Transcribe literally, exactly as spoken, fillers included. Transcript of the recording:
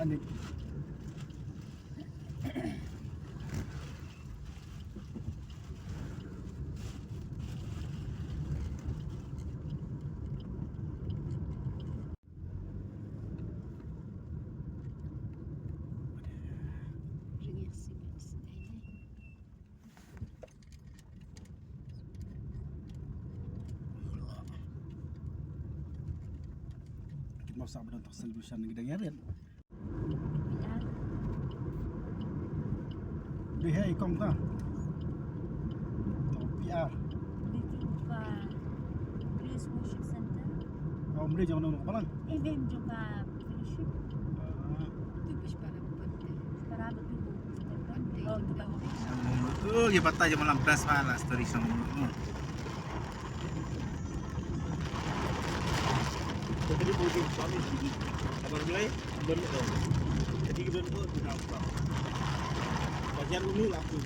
Ani. Kit mo sa ba don tak celebration ngi dang ïarit. Dei hei kong ta. To P R. Dei tu ka Praise Worship Center. Oh, mri jong nong palang. Eh, mem jong ka fellowship. Ah. Tu pis para pante. Para betul. Oh, tu pante. Oh, ya patah je malam best man lah story song. Tadi bujur suami sini. Kabar mulai, belum tahu. Jadi belum tahu kita apa. Bagian ini laku.